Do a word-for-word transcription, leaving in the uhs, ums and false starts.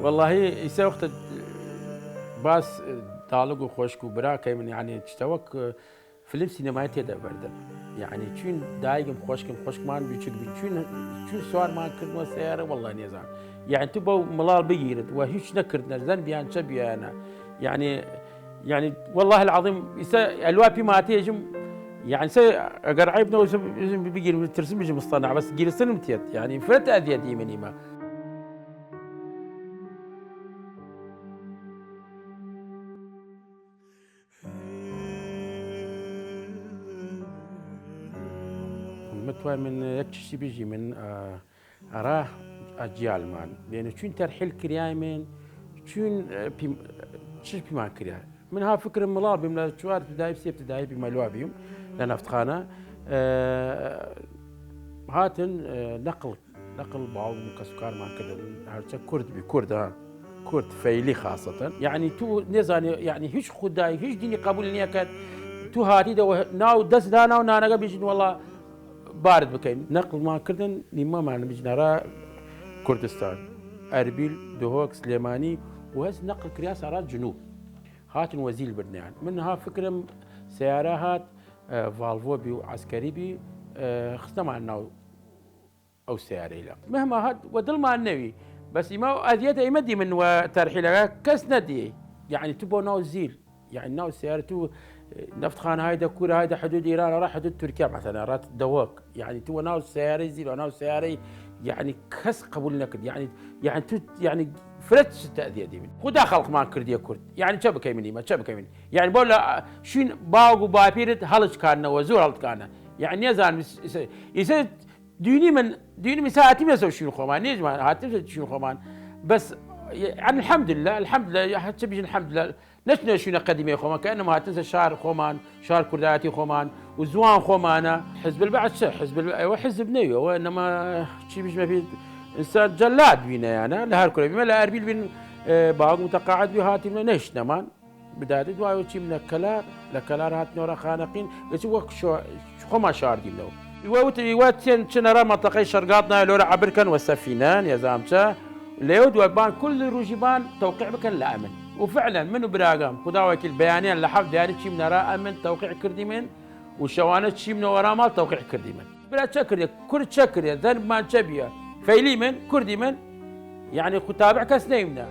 وەڵاهی ئیسە وەختە باس داڵگ و خوەشک و برا کەیمن، یەعنی چتە وەک فلم سینەمایی تێدە بەردەم. یەعنی چوین دایگم، خوەشکم، خوەشکمان بیچگ بی، چوین، چوین سوارمان کردنوە سەیارە، وەڵا نێزان. یەعنی تو بەو مڵاڵ بگیرد و هیچ نەکردنە، زەن بیان چە بیانە. یەعنی، یەعنی وەڵاه العظیم ئیسە ئەلوا پی ماتێژم، یەعنی سە ئەگەر عیب نەوە بگیرم، ترسم بجم مستەنع، بەس گیرسنم تێت، یەعنی فرەت ئەذیەت ئیمن ئیمە. متوای من یەک چشتی بژی من، ئە، ئەرا ئەجیالمان بێنە چوین تەرحیل کریایمن، چوین، ئە، پیم-، چش پیمان کریا. من ها فکرم مڵاڵ بیم لە چوار ابتدایی، سێ ابتدایی بیم ئەلوا بیم لە نەفتخانە. ئە، هاتن، ئە، نەقڵ، نەقڵ باوگم کەسوکارمان کردن، هەرچە کورد بی، کورد، ها، کورد فەیلی خاسەتەن. یەعنی تو نێزانی، یەعنی هیچ خودای، هیچ دینی قەبول نیەکەد. تو هاتی دە ناو دەست دانا و نانەگە بیژین وەڵا بارد بکەین. نەقڵمان کردن، نیمەمان بجنەرا کوردستان، ئەربیل، دهۆک، سلێمانی و هەس نەقڵ کریاس ئەرا جنوب. هاتن وە زیل بردنیان. من ها فکرم سیارە هات، ئە، ڤاڵڤۆ بی و عەسکەری بی، ئە، خستەمان ناو ئەو سیارەیلە. مەهما هات وە دڵمان نەوی، بەس ئیمە ئەذیەت ئیمە دیمن وە تەرحیلەگە کەس نەدی. یەعنی تو بۆ ناو زیل، یەعنی ناو سیارە تو، ئە، نەفتخانە هایدە کورە، هایدە حدود ئیران، ئەرا حدود تورکیا مەسەلەن، ئەرا دەوەک. یەعنی تو وە ناو سیارەی زیل، وە ناو سیارەی، یەعنی کەس قەبول نەکرد. یەعنی، یەعنی تو، یەعنی فرەت تەذیە دیمن. خودا خەڵقمان کردیە کورد. یەعنی چە بکەیمن ئیمە، چە بکەیمن؟ یەعنی بۆ لە شوین باوگ و باپیرت هەڵچکاننەوە، زۆر هەڵتکانە. یەعنی نێزانم ئیسە، ئیسە دوینی من، دوینی من ئیسە هاتیمە سەو شوین خۆمان، نێجمان هاتیم سەو شوین خۆمان. بەس الحمدلله، الحمدلله، هەرچە بیژن الحمدلله. نەچنە شوینە قەدیمەی خۆمان، کە ئەنەم هاتنسە شار خۆمان، شار کوردایەتی خۆمان و زوان خۆمانە. حزب البعث چە؟ حزب الب-، ئەوە حزب نەوی، ئەوە نەما چی بژمە پێ، ئینسان جەلاد بینە یانە، لە هەر کورە بیمە، لە ئەربیل بین، ئێ، باوگ متقاعد بی هاتیمە نەیشتنەمان. بداتی دوای و چیمنە کەلار، لە کەلار هاتنەوە خانەقین، ئەچ وەک شۆ-، خۆمان شاردیمنەوە. وە وت، وە چێن چنەرا منطقەی شەرگات نای لۆرە عەبر کەن وە سەفینە، نێزام چە. لێو دوای بان، کل روژی بان تەوقیع بکەن لە ئەمن. و فعلا من و براگەم، خودا وەکیل، بەیانیان لە حەفت بەیانی چیمنەرا ئەمن تەوقیع کردیمن و شەوانە چیمنەوە ئەرا ماڵ تەوقیع کردیمن. برا چە کردێ؟ کورد چە کردێ؟ زەربمان چە بیە؟ فەیلی من، کوردی من، یەعنی خو تابع کەس نەیمنە.